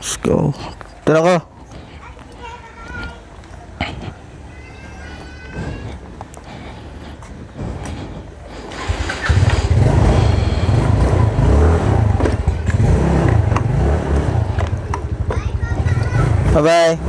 Let's go. Tara ko. Bye-bye.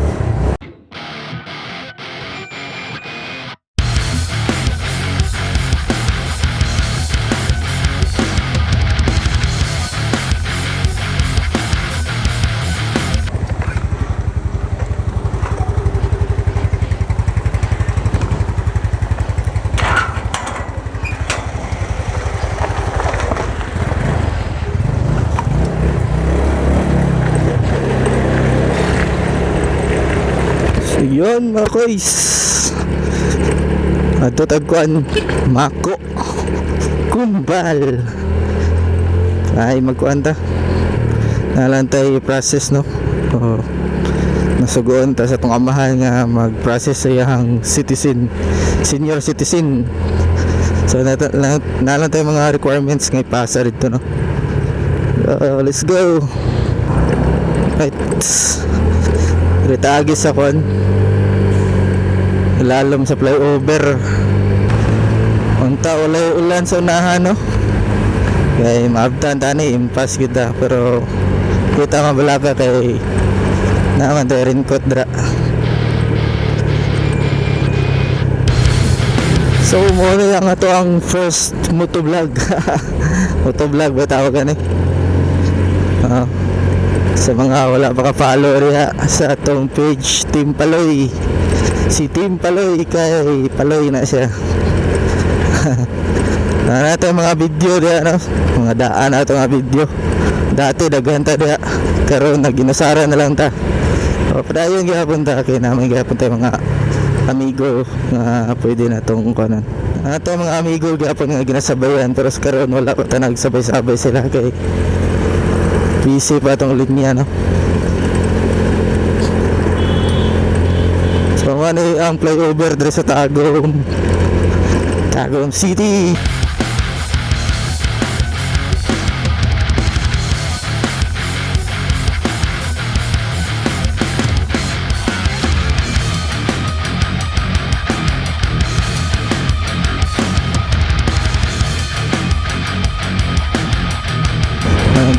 So yun, mga koys. Ato tagkuan Mako Kumbal. Ay, magkuan ta. Nalan tayo process, no. Oo. Nasugoon ta sa tong amahan nga mag-process sa iyang citizen, senior citizen. So nalan tayo mga requirements nga ipasa dito, no. Let's go. Right. Ritagi sa kon. Lalom sa flyover. Unta walay ulan sa unahan, no. Kay maabtan tani impas kita, pero kita mabalaka kay naman tayo raincoat dra. So mo na ang ato ang first motovlog. Motovlog ba tawag ani? Ah, sa mga wala pa ka-follow riha sa atong page, Team Paloy. Si Team Paloy, kay Paloy na siya. Na natin mga video diha, no? Mga daan na mga video. Dati daghan ta diha. Karon naginasara na lang ta. O padayon gihapon ta kay namin gihapon tayo mga amigo nga pwede na tong kuanan. Ato mga amigo gihapon nga ginasabayan, pero sa karon wala pa ta nagsabay-sabay sila kay busy pa tong linya, no. So ano ang flyover diri sa Tagum. Tagum City.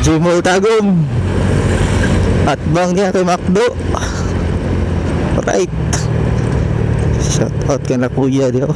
Gmall Tagum. At bang niya kay McDo. Right. Shout out kay na kuya diyo.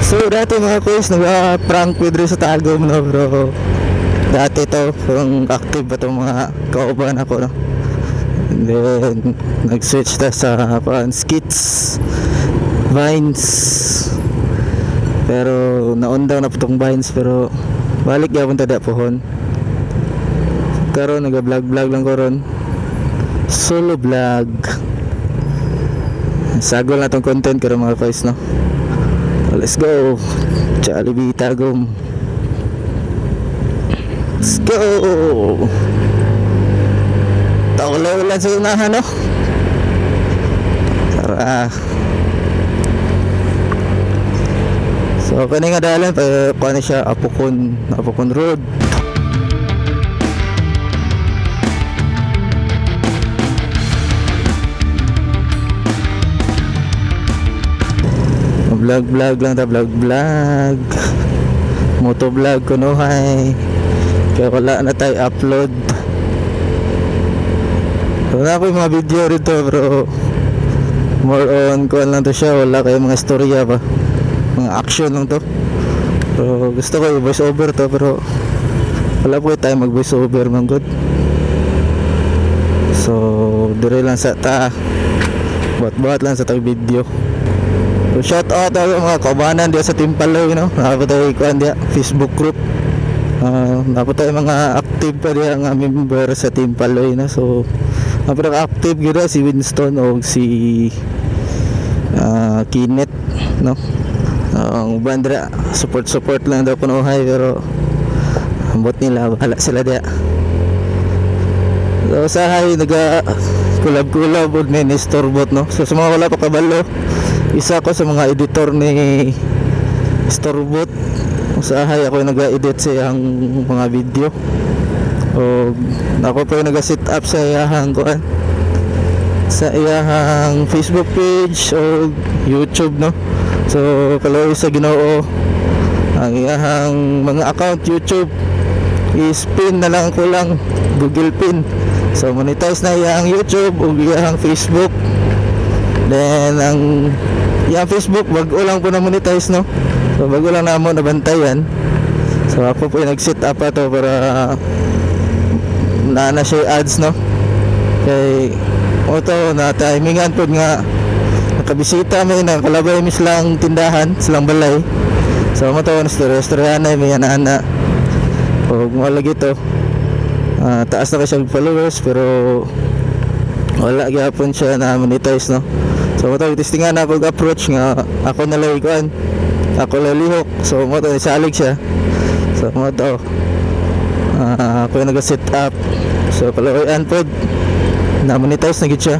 So dati, mga kuys, nag-prank with rin sa Tagum, no bro. Dati to, kung active ba itong mga kauban ako, no. And then nag-switch ta sa kuan, skits, vines. Pero naundaw na po tong vines, pero balik gyapon ta da pohon. Karon nag-vlog vlog lang ko ron. Solo vlog. Sagol na tong content karon, mga kuys, no. Let's go. Jollibee Tagum. Let's go. Taulaw ulan sa unahan, no? Tara. So, kani nga dalan, pa, kuha na siya, Apokon, Apokon Road. Vlog vlog lang ta, vlog vlog. Moto vlog kunuhay. Kaya wala na tayo upload. Wala ko yung mga video rito, bro. More on kuan lang to siya, wala kayo mga istorya ba. Mga action lang to. Pero gusto ko i-voice over to, pero wala po tayo mag voice over man good. So dire lang sa ta. Buhat-buhat lang sa tag video. So, shout out ako mga kaubanan diya sa Team Paloy, no. Naa tayo kuan diya Facebook group. Naa tayo mga active pa diya nga member sa Team Paloy, no. So ang pinaka-active gyud si Winston o si Kenneth, no. Ang uban dira support support lang daw kunuhay, pero Ambot nila, bahala sila diya. So usahay naga kulab-kulab og ni Storbot, no. So sa mga wala pa kabalo, isa ko sa mga editor ni Storbot. Usahay ako yung naga-edit sa iyang mga video. O ako pa yung naga-set up sa iyang kuan, sa iyang Facebook page o YouTube, no. So kaluoy sa Ginoo, ang iyang mga account YouTube is pin na lang kulang, Google pin. So monetize na iyang YouTube ug iyang Facebook. Then ang iyang Facebook bago lang po na monetize, no. So bago lang namo nabantayan. So ako po yung nag-set up ato para na na siya ads, no, kay oto na timingan po nga nakabisita mi, nakalabay mi silang tindahan, silang balay. So mo to istorya istorya na may ana og mo lagi to. Taas na kay siya og followers pero wala gyapon siya na monetize, no. So mo to testingan na ako approach nga ako na lang kuan, ako lang lihok. So mo to salig siya. So mo to ako yung nag-set up. So kaluoyan pod na monetize na gid siya.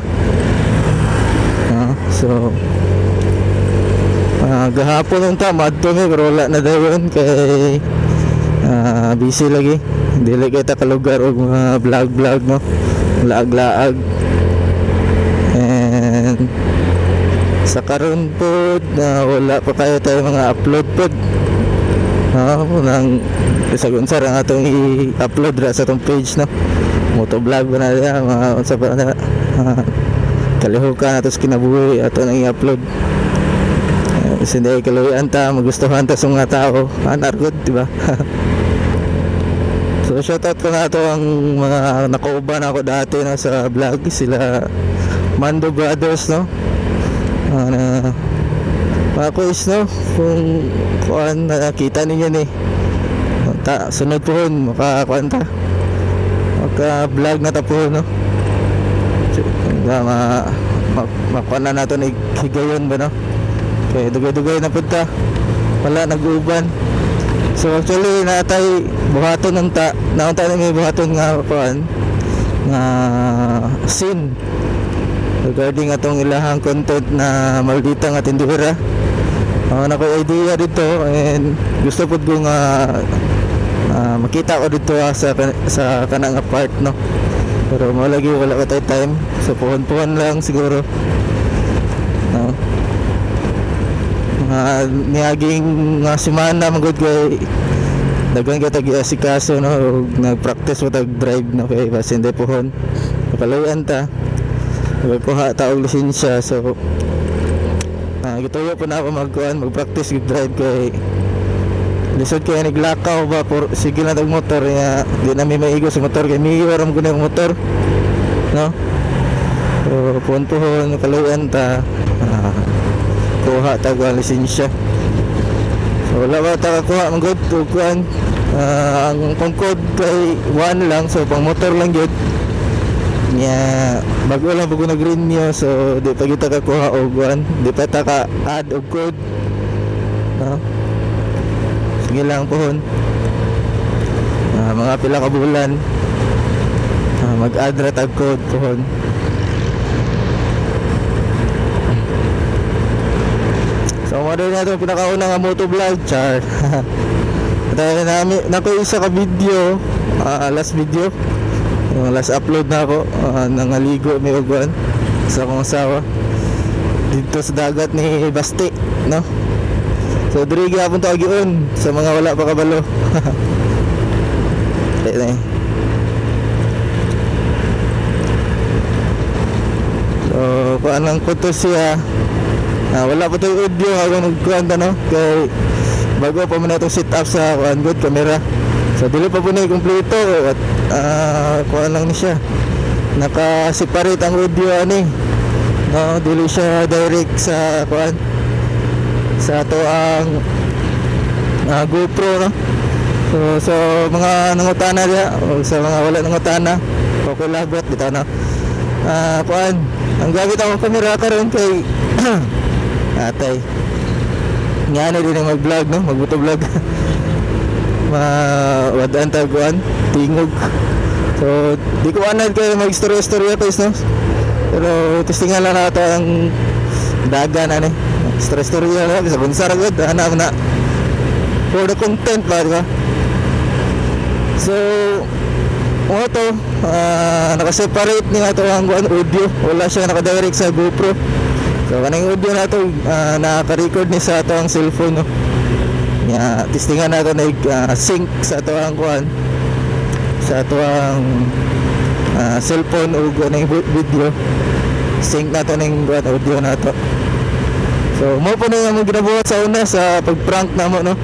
So gahapon unta madto mi pero wala na dayon kay busy lagi. Dili kay ta kalugar og mga vlog vlog, no, laag laag. And sa karon pod na wala pa kayo tayo mga upload pod, no, nang bisag unsa ra ang atong i-upload ra sa atong page, no. Moto vlog ba na diya, mga unsa pa na, kalihukan nato sa kinabuhi ato nang i-upload. Kasi hindi kaluyan ta, magustuhan ta sa mga tao, anar good, di ba? So shoutout ko na to ang mga nakauban ako dati na sa vlog, sila Mando Brothers, no. Na mga kuis, no, kung kuan nakita ninyo ni ta sunod po makakuan ta, maka vlog na ta po, no. So, ma, ma, makuan na nato ni higayon ba, no, kay dugay-dugay na pud ta wala nag-uban. So actually natay buhaton ng ta naunta na may buhaton nga kuan nga scene regarding atong ilahang content na maldita nga tindera. Na ko idea dito and gusto pud ko nga makita ko dito sa kanang nga part, no. Pero mo lagi wala pa tayo time. So puhon-puhon lang siguro. No. Mga niaging nga semana man gud kay daghan kay tag asikaso, no, ug nag-practice mo tag drive, no, kay basin di puhon. Kaluyan ta. Nagkuha ta og lisensya, so gituyo po na ako magkuan, mag-practice og drive kay lisod kay naglakaw ba por sige lang tag motor ya, di na mi maigo sa motor kay migo ra man gud ang motor, no. So puhon-puhon kaluyan ta, kuha ta og lisensya. So wala ba ta kakuha man gud og kuan, ang pang code kay 1 lang, so pang motor lang gyud nya. Bago lang bago nag-renew, so di pa kita kakuha og kuan, di pa ta ka add og code, no. Sige lang pohon. Mga pila ka bulan mag-add ra tag code pohon. So mo na itong pinakauna nga moto vlog char. Dahil nami nako isa ka video, last video. Yung last upload na ako, nangaligo mi og kuan sa akong asawa dito sa dagat ni Basti, no. So diri gyapon ta agion sa mga wala pa kabalo. Kaya na eh. So kuan lang ko to siya. Wala pa to yung audio habang nagkuan ta, no, kay bago pa man itong set up sa kuan good camera. So dili pa po na kompleto at kuan lang ni siya. Naka-separate ang audio ani. No, dili siya direct sa kuan sa ato ang GoPro, no. So mga nangutana diya o sa mga wala nangutana, okay labot bitaw na. Kuan, ang gamit akong kamera karon kay atay. Nga na din ang mag-vlog, no, magbuto vlog. Mawadaan taguan, tingog. So, di ko anad kayo mag-istorya-istorya guys, no? Pero testingan lang nato ang dagan ani. Istorya-istorya lang sa bunsar gud, ana na for the content ba, di ba? So, mo to, naka-separate ni ato ang kuan audio. Wala siya naka-direct sa GoPro. So, kaning audio na to, naka-record ni sa ato ang cellphone, no? Nya, testingan nato na sync sa ato ang kuan sa ato ang cellphone ug kaning video. Sync nato ning kuan audio nato. So, mo po na yung ginabuhat sa una sa pag-prank namo, no?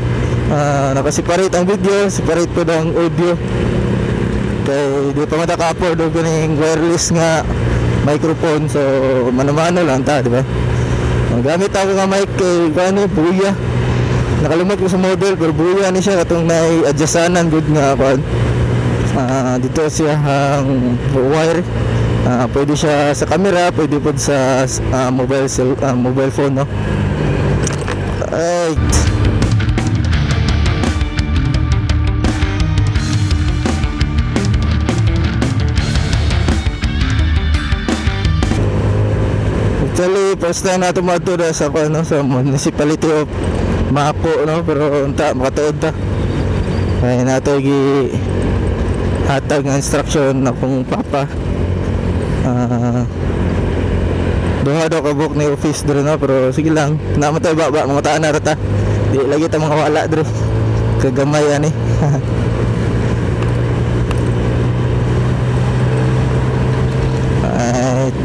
Naka-separate ang video, separate po ang audio. Kay di pa man ka-afford og ganing wireless nga microphone, so mano-mano lang ta, di ba? Ang gamit ako nga mic kay kuan Booyah. Nakalimot ko sa model pero Booyah ni siya katong nay adjustanan good nga kuan. Dito siya ang wire. Pwede siya sa camera, pwede pod sa mobile phone, no. Right. Actually, first time nato moadto na sa ano, sa municipality of Mapo, no, pero unta makatuod ta. Kaya nato gi hatag nga instruction na akong papa. Duha daw ka book ni office diri, no, pero sige lang. Naman tayo ba mga taan na ra ta. Di lagi ta mga wala diri. Kagamay ani. Right.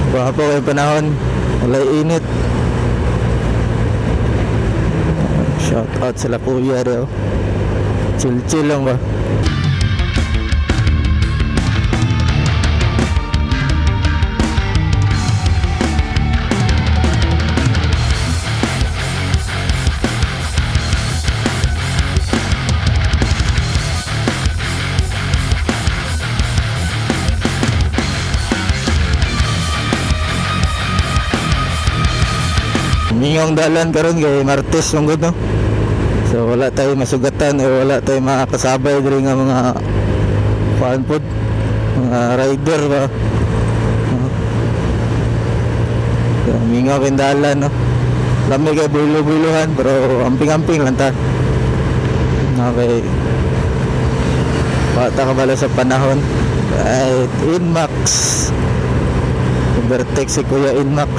Gwapo kay panahon. Walay init. Shout out sila kuya rin. Oh. Chill chill lang ba? Mingong dalan karon kay Martes man gud, no. So wala tayo masugatan o wala tayo makakasabay diri nga mga kuan pod, mga rider ba. Oh. So, mingaw kay dalan, no. Lami kay bulo-bulohan pero amping-amping lang ta. Okay. Bata ka bala sa panahon. Right, Inmax. Overtake si Kuya Inmax.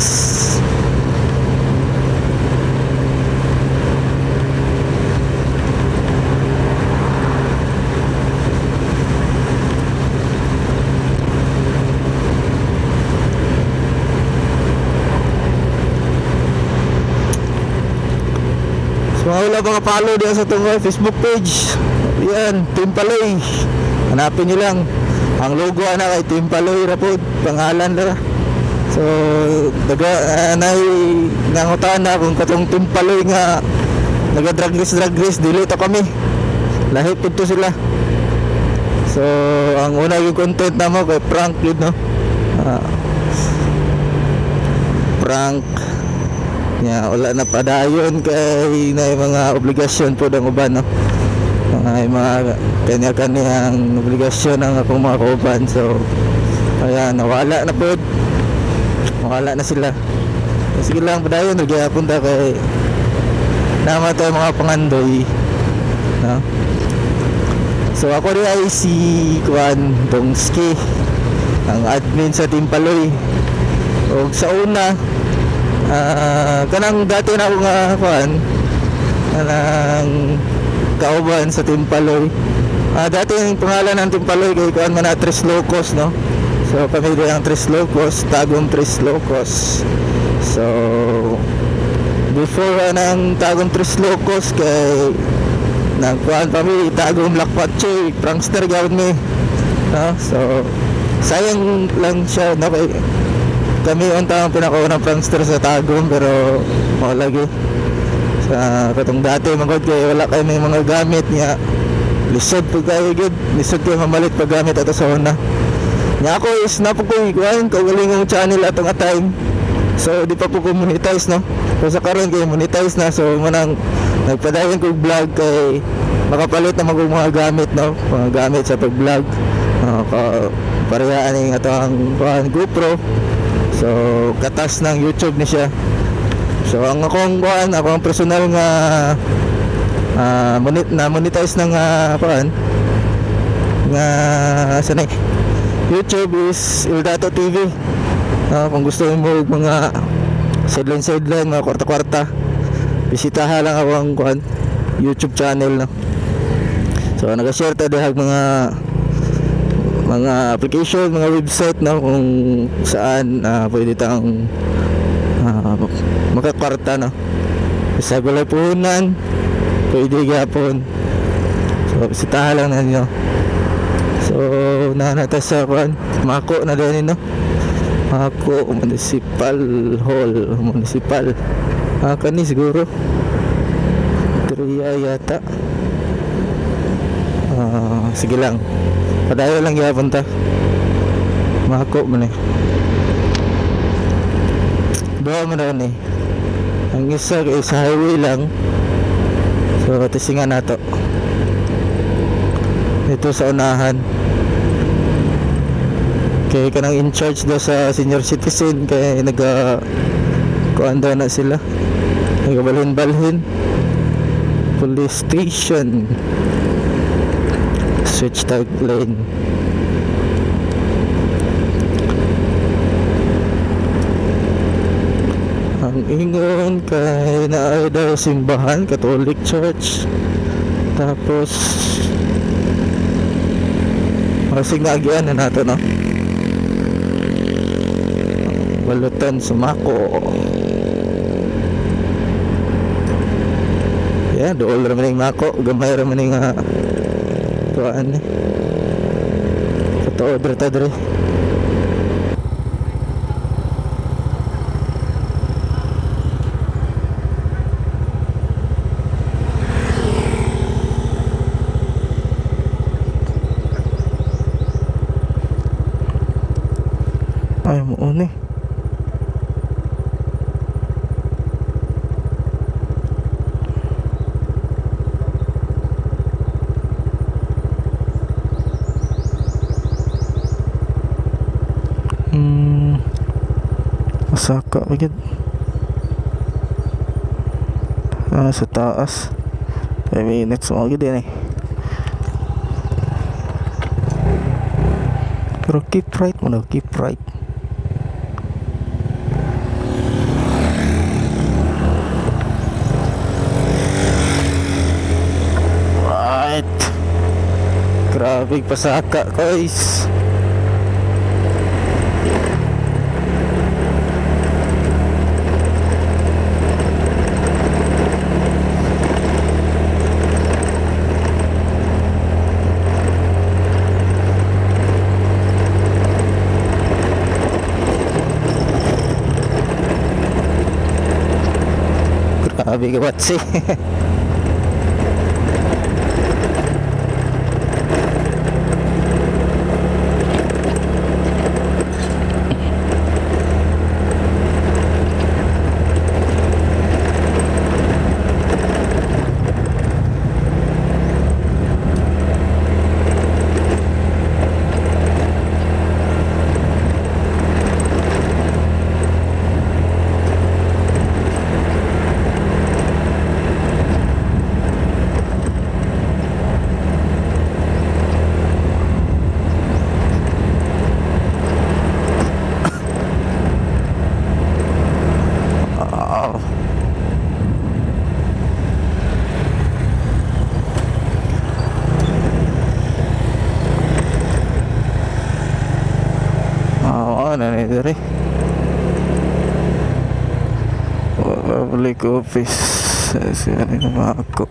So mga wala pa ka-follow diyan sa itong Facebook page. Yan, Team Paloy. Hanapin nyo lang. Ang logo ana kay Team Paloy ra po. Pangalan ra. So, daga nay nangutan na kung katong Team Paloy nga naga drag race dili to kami. Lahi pud to sila. So, ang una yung content na mo kay prank yun, no. Prank nya wala na padayon kay na yung mga obligasyon po ng uban, no, mga kanya-kanyang obligasyon ang akong mga kauban, so ayan, nawala na po, wala na sila. Sige lang, padayon nagyapon ta kay naman tayo mga pangandoy, no. So ako rin ay si Kuan Dongski, ang admin sa Team Paloy. Og sa una, kanang dati na ako nga kuan kanang kauban sa Team Paloy. Dati ang pangalan ng Team Paloy kay kuan man na Tres Locos, no. So kami din ang Tres Locos, Tagum Tres Locos. So before ng Tagum Tres Locos kay nagkuan pa mi Tagum Lakpatche, prankster gyud mi. No? So sayang lang siya, no, kay kami ang taong pinakaunang prankster sa Tagum pero wala lagi sa katong dati man gud kay wala kay may mga gamit niya, lisod pud kayo gud, lisod kayo mamalit pag gamit ato sa una nya. Ako is napo ko kuan kaugalingong channel atong time, so di pa po ko monetize, no. So sa karon kay monetize na, so manang Nagpadayon kog vlog kay makapalit na mag mga gamit, no, mga gamit sa pag-vlog. Pareha ani ato ang kuan, GoPro. So katas ng YouTube ni siya. So ang akong kuan, ako ang personal nga na monetize ng kuan nga sanay YouTube is Ildato TV. Kung gusto mo og mga sideline sideline, mga kwarta-kwarta, bisitahan lang ako ang kuan YouTube channel, no. So nag-share ta dihag mga application, mga website, no, kung saan pwede tang makakwarta, no. Sa gulay puhunan, pwede gyapon. So bisitahan lang ninyo. So nanata sa kuan, Mako na din, no. Mako Municipal Hall, Municipal. Kani siguro. Tria yata. Sige lang. Padayon lang gyapon ta. Mako man eh. Duha man na eh. Ang isa kay sa highway lang. So tisingan nato. Ito sa unahan. Kay kanang in charge daw sa senior citizen kay naga kuan daw na sila. Nagabalhin-balhin. Police station. Switch tag lane. Ang ingon kay naay daw simbahan, Catholic Church. Tapos masig naagian na nato, no. Balutan Sumako. Yeah, dool ra man ning Mako, gamay ra man ning tuan ni. Totoo dre ta dre. Ay mo ni. Masaka ba gyud? Sa taas. 5 minutes mo gyud din eh. Pero keep right mo na, keep right. Right. Grabe pasaka, guys. Grabe ka watsi. Wow. Oo, na ni diri. Public office. Siya ni ako.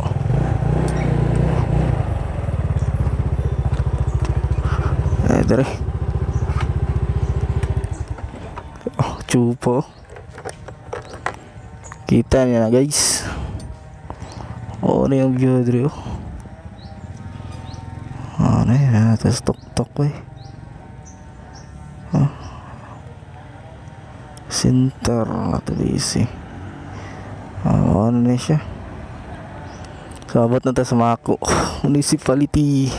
Eh, diri. Oh, chupo. Kita niya na, guys. Oo na yung view diri oh. Ano yun? Tapos tok-tok eh. Oh. Center na to busy. Ano na siya? So abot na ta sa Maco Municipality.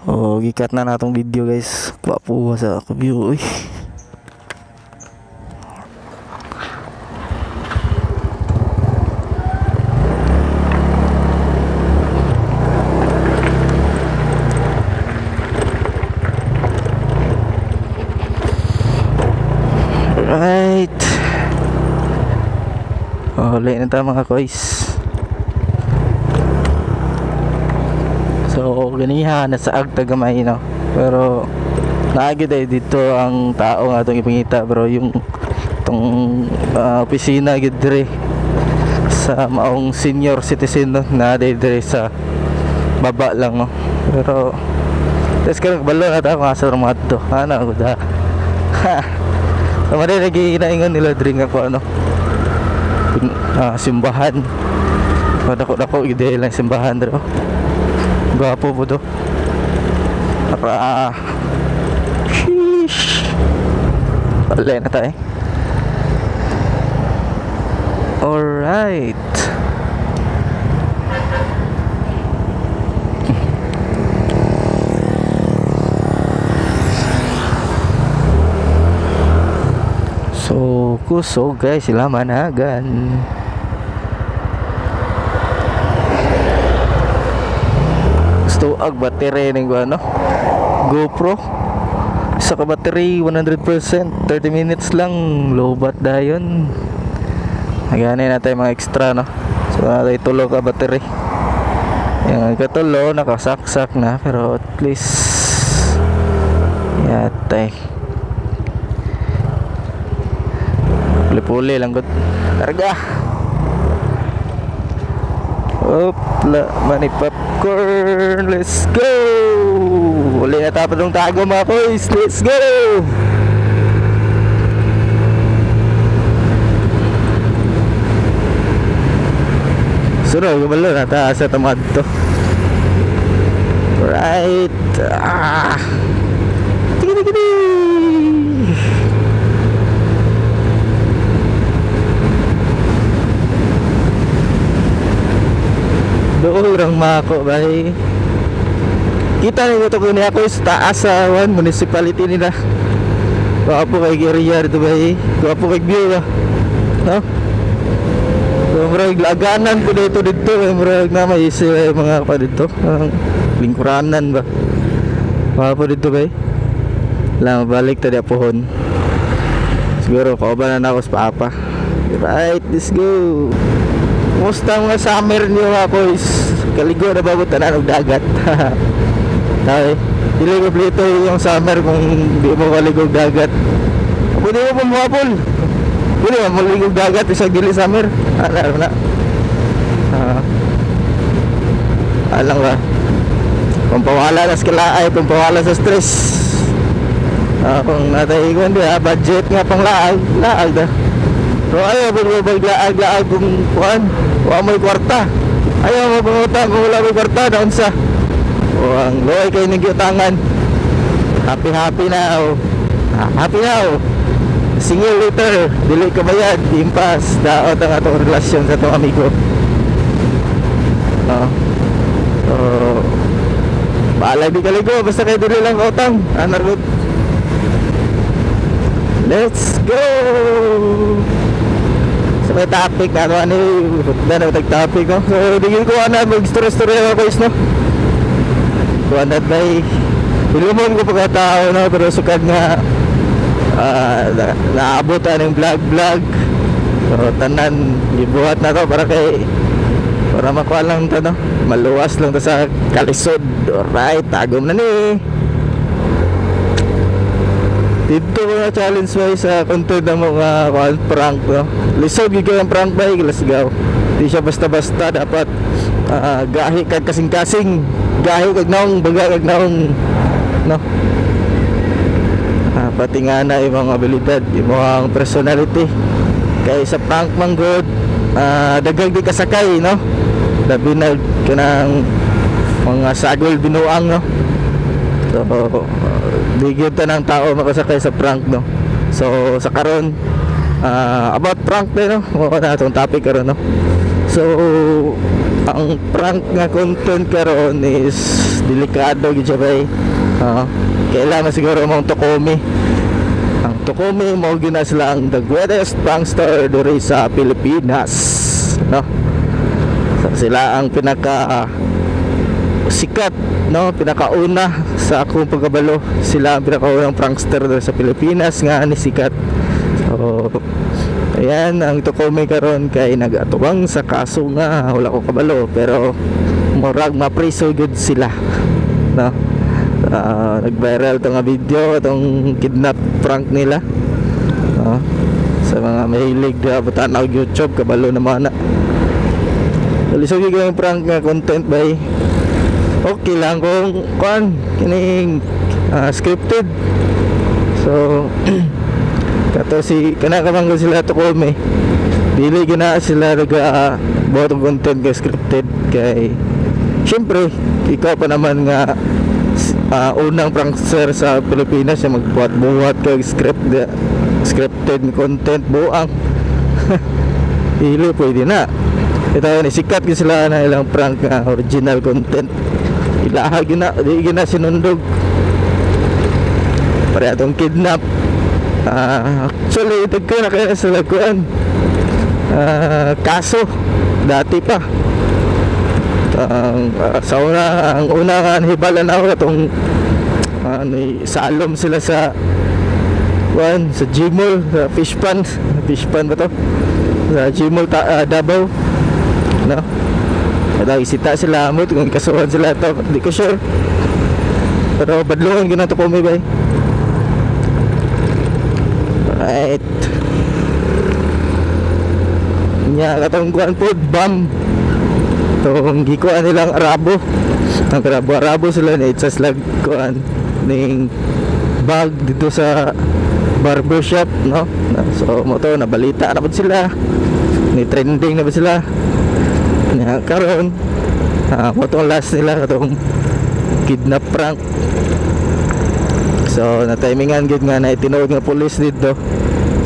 Oh, gikat na natong video, guys. Gwapo sa ako view, uy. Right. Oh, uli na tayo, mga koys. So, ganiha nasa agta gamay, no. Pero naagi day dito ang tao nga atong ipangita, bro, yung itong opisina gid dire sa maong senior citizen, no, na day dire sa baba lang, no. Pero tas karon balo na ta kung asa ra mga to. Ana gud ha. So, mali lagi ginaingon nila diri nga ko ano. Simbahan. Dako-dako gid lang simbahan diri, oh. Gwapo po to. Para. Sheesh. Wala na tayo. Alright. So, kusog guys, sila managan. Gusto ag battery ning ano? GoPro. Isa ka battery 100%, 30 minutes lang low bat dayon. Nagani na tayo mga extra, no. So na tayo tulo ka battery. Yung katulo nakasaksak na, pero at least yatay. Puli-puli lang gud. Karga. Opla, money popcorn. Let's go! Uli na tapos ng tago, mga boys. Let's go! Sunod, gumalo na ta sa tamad to. Right. Ah. Tiki tiki tiki. Dool rang mako bay. Kita ni ito kuno ako sa taas sa one municipality nila. Gwapo kay area dito bay. Gwapo kay view ba. No? So, murag laganan ko dito dito, eh, murag na may sila yung mga pa dito. Ang lingkuranan ba. Gwapo dito bay. Lang balik ta di pohon. Siguro kauban na ako sa papa. Right, let's go. Kumusta ang mga summer niyo, mga boys? Kaligo na ba mo tanan og dagat? Tay, dili kompleto yung summer kung di mo kaligo og dagat. Pwede mo pumuhapol. Pwede mo maligo og dagat isang dili summer. Ano na? Ah. Alang ba? Pampawala na sa kalaay, pampawala sa stress. Kung natay ko hindi budget nga pang laag, laag da. So ayaw mo laag laag kung kuan, wa mo'y kwarta. Ayaw mo pangutang kung wala mo'y kwarta daon sa. O ang luoy kay ning giutangan. Happy happy now. Happy now. Single later, dili ka bayad, impas, daot ang atong relasyon sa atong amigo. No. So, bahala di kaligo, basta kay dili lang kautang. Anar good. Let's go! Sa may topic na ano ano na na topic, no? So, di ko ana mag story story ako, guys, no. Kuan na bay. Ilumon ko pagkatao, no, pero sukad nga naabutan ng vlog vlog. So, tanan gibuhat na to para kay para makuha lang ta, no. Maluwas lang ta sa kalisod. Alright, tagom na ni. Dito ko na challenge bay sa content ng mga kuan prank, no. Lisod gyud kay ang prank bay, lasgaw. Di siya basta-basta, dapat gahi kag kasing-kasing, gahi kag naong, baga kag naong, no. Pati nga na imong abilidad, imong personality. Kay sa prank man gud, daghang di kasakay, no. Labi na kanang mga sagol binuang, no. So, di gyud ng tao makasakay sa prank, no. So, sa karon about prank din, no. Mao na atong topic karon, no. So, Ang prank nga content karon is delikado gid siya, bay. Oo. Kailangan siguro mong Tukumi. Ang Tukumi mao gyud na sila ang the greatest prankster diri sa Pilipinas, no? So, sila ang pinaka sikat, no, pinakauna sa akong pagkabalo. Sila ang pinakaunang prankster diri sa Pilipinas nga ni sikat. So ayan, ang Tukumi karon kay nag-atubang sa kaso nga wala ko kabalo, pero murag mapriso gud sila, no? Nag-viral tong nga video, tong kidnap prank nila, no? Sa mga mahilig na tanaw YouTube, kabalo naman na. Lisod gyud yung prank nga content, bay. Okay lang kung kuan kining scripted. So kato si kana ka man sila Tukumi, dili gina sila naga buhat og content kay scripted, kay syempre ikaw pa naman nga unang prankster sa Pilipinas siya, magbuhat-buhat kag script, scripted content, buang. Dili pwede na. Ito ni sikat gyud sila na ilang prank nga original content. Ilaha gyud na, di gyud na sinundog. Pare atong kidnap. Actually, dagko na kaya sila kuan. Kaso dati pa. Ang sa una, ang una nga nahibalan ako atong ni salom sila sa kuan sa Gmall, sa fish pond. Fish pond ba to? Sa Gmall Davao. No? Kada isita sila mo kung kasuhan sila to, di ko sure. Pero badlungon gyud na to kumi, bay. Right. Nya katong kuan pod bam. Tong gikuan nilang Arabo. Ang Arabo Arabo sila ni it's slag kuan ning bag dito sa barbershop, no? So mo to nabalita na pud sila. Ni trending na ba sila? Nya karon mo tong last nila katong kidnap prank. So na-timingan gid nga na tinuod nga pulis dito.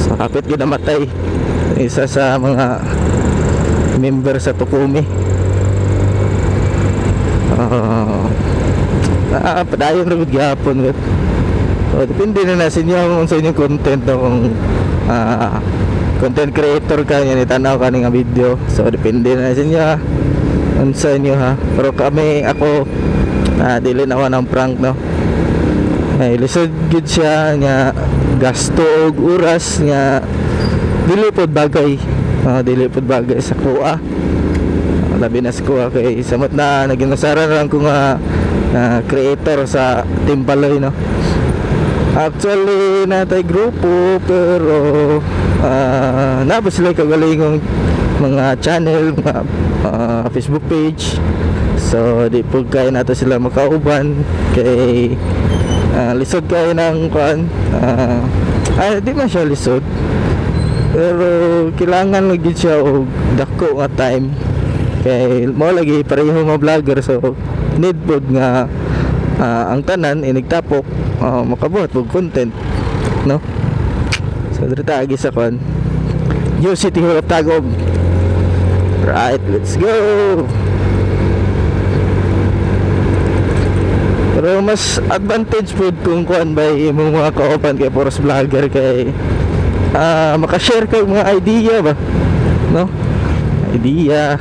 So kapit gid namatay isa sa mga member sa Tukumi. Padayon ra gud gyapon gud. So, depende na na sa inyo kung sa inyong content, no, kung content creator ka niya ni tanaw ka nga video. So depende na sa inyo ha. Unsa inyo ha. Pero kami, ako, dili na ako ng prank, no. Ay, lisod gid siya nga gasto og oras nga dili pod bagay. Dili pod bagay sa kuha. Labi na sa kuha kay samot na naginasara na lang ko nga creator sa Team Paloy, no. Actually, natay grupo, pero naa ba sila kagalingong mga channel, mga Facebook page. So di po kaya nato sila makauban kay lisod kayo ng kuan. Ay, di man siya lisod. Pero kailangan lagi siya og dako nga time. Kay mo lagi pareho mga vlogger, so need pod nga ang tanan inigtapok makabuhat og content, no? So diri ta agi sa kuan, New City Hall of Tagum. Right, let's go. Pero mas advantage pod kung kuan ba imong mga kauban kay puros vlogger, kay makashare ka og mga idea ba, no? Idea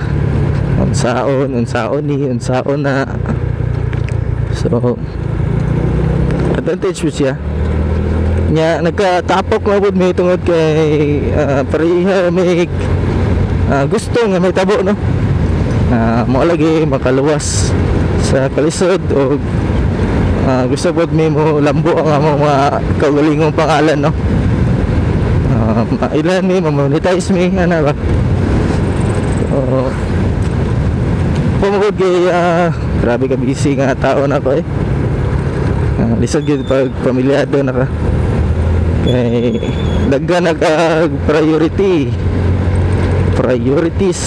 unsaon unsaon ni unsaon na. So advantage po siya nya nagkatapok na pud mi tungod kay pareha may gusto nga may tabo, no? Mo lagi makaluwas sa kalisod o gusto pod mi mo lambo ang among mga kaugalingong pangalan, no? Mailan mi, ma-monetize mi ana ba. So pumugod kay grabe ka busy nga tao na ko eh. Lisod gyud pag pamilyado na ka kay daghan na kag priority, priorities.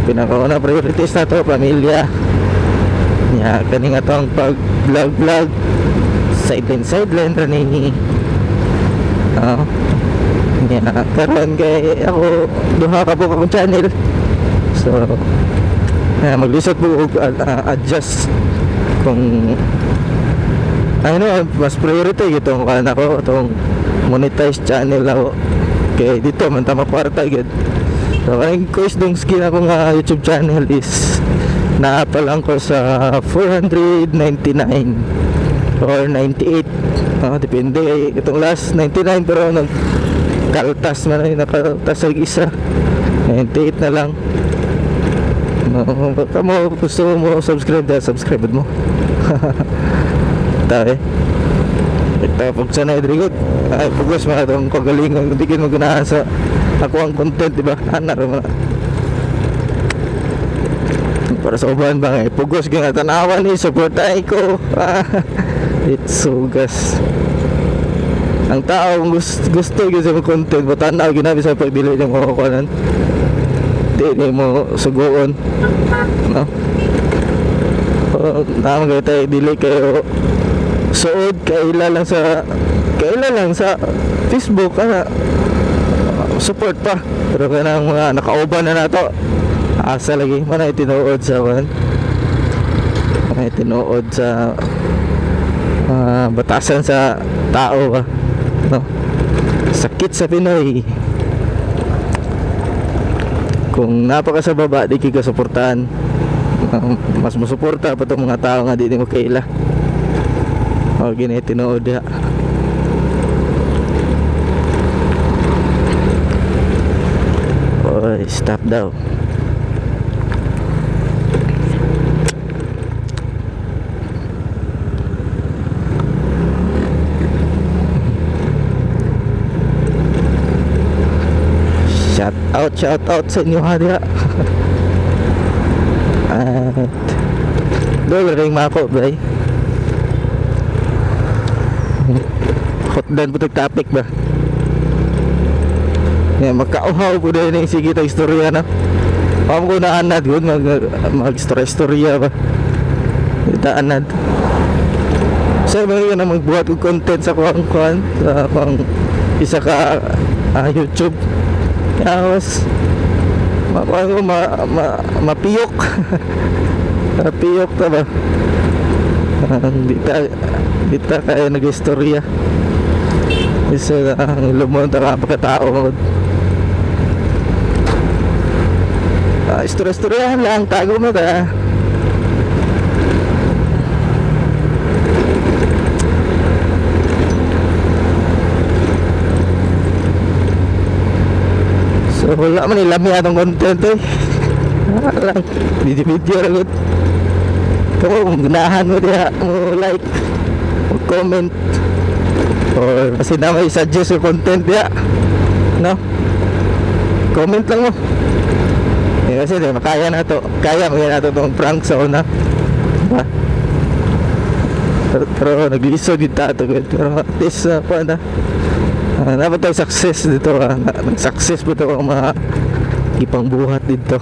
Pinakauna priorities na to pamilya nya. Kani nga tong pag vlog vlog, sideline sideline ra ni. Oo. Nya karon kay ako duha ka po akong channel. So So maglisod po og adjust kung ano mas priority gitong kuan ako, itong monetized channel ako kay dito man ta makwarta gid. So kaning Kuis Dong Skin ako nga YouTube channel is naa pa lang ko sa 499 or 98, oh, depende kay itong last 99, pero nag kaltas man ay nakaltas og isa, 98 na lang. No, baka mo gusto mo subscribe dahil subscribe mo. Tayo eh. Ito, pag sanay diri. Ay, pugos mga itong kagalingon. Hindi mo ganahan sa ako ang content, di ba? Ana ra man. Para sa uban ba eh, pugos gyud tanawan ni support ay ko. It's so gas. Ang tao kung gusto gyud sa imong content, mo tanaw ginabi sa pagdili niyang makukuhanan. Di ni mo suguon. No? Oh, tama kayo tayo, dili kayo suod, kaila lang sa Facebook ana support pa, pero kanang mga nakauban na nato asa lagi man ay tinuod sa man ay tinuod sa batasan sa tao ba, no? Sakit sa Pinoy kung napaka sa baba, di ka suportahan. Mas musuporta pa itong mga tao nga di mo kaila o gini tinuod diha. Oy, stop daw. Shout out, shout out sa inyo ha diha. At dol ring mako bay. Hot dan po topic ba. Ya, makauhaw po din yung sige tag istorya na. Pam ko na anad gud mag mag istorya ba. Ita anad. Sa mga yun ang magbuhat og content sa kuang kuan sa kuang isa ka YouTube. Tapos makuha ko mapiyok. Mapiyok ta ba? Di ta kaya nag-istorya. Isa ang lumon ta ka pagkatao mo. Istorya-istoryahan lang, tago mo ta. So wala man ilami atong content eh. Wala lang. Video-video ra gud. Kamo kung ganahan mo diha, mo like, mo comment, or kasi na may suggest yung content diha. No? Comment lang mo. Eh, kasi di, makaya na to. Kaya mo na to tong prank sa una. Diba? Pero naglisod yung tato. Pero at least, kuwan na. Dapat tayo success dito. Nag-success po ito ang mga ipangbuhat dito.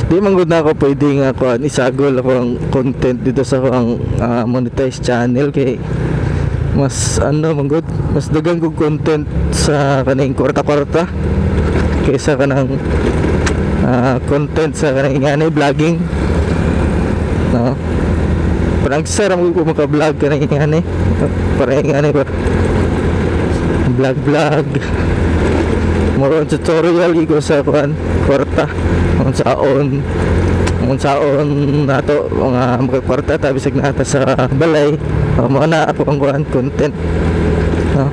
Di man gud na ako pwede nga kuan isagol ako ang content dito sa ang monetized channel kay mas ano man gud, mas dagang kog content sa kaning kwarta-kwarta kaysa kanang content sa kanang ingani vlogging, no? Parang sara mo ko maka-vlog kanang ingani, para ingani ba vlog vlog more on tutorial ko sa kuan kwarta kung saon nato mga makakwarta ta bisag nata sa balay. Mo na ako ang kuan content, no?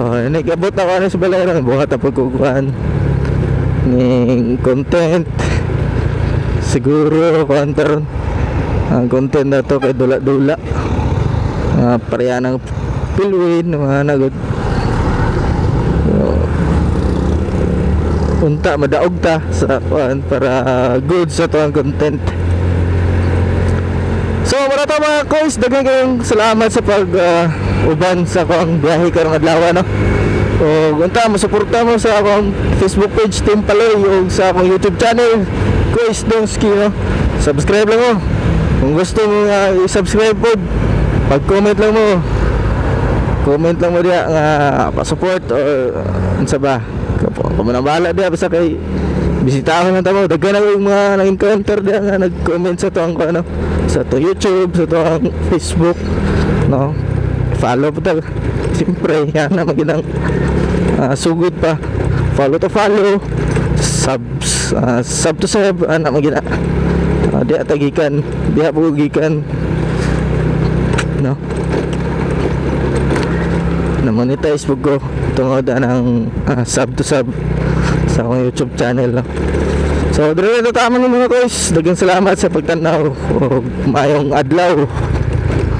Oh, nagabot ako ano sa balay ron, buhat ako kuan ning content siguro kuan taron ang content na to kay dula-dula, pareha ng pilwin mga nagod. Unta madaog ta sa kuan para good sa to ang content. So muna to mga koys, daghan kayong salamat sa pag uban sa akong biyahe karong adlaw, no. O unta mo suporta mo sa akong Facebook page Team Paloy o sa akong YouTube channel Koys Dongski, no. Subscribe lang mo. Kung gusto mo i-subscribe po, Pag-comment lang mo. Comment lang mo diya nga pa-support or unsa ba. Kamo nang bahala diya, basta kay bisitahon lang ta mo. Daghan na yung mga na-encounter diya nga nag-comment sa tuang ano, sa to YouTube, sa tuang Facebook, no. Follow po ta. Siyempre, yan na maginang sugod pa. Follow to follow, subs, sub to sub, ana magina. Diha ta gikan, diha po gikan. No. Na-monetize po ko tungod anang sub to sub sa akong YouTube channel, no. So, dire na tama ng mga guys. Daghang salamat sa pagtanaw. Ug maayong adlaw.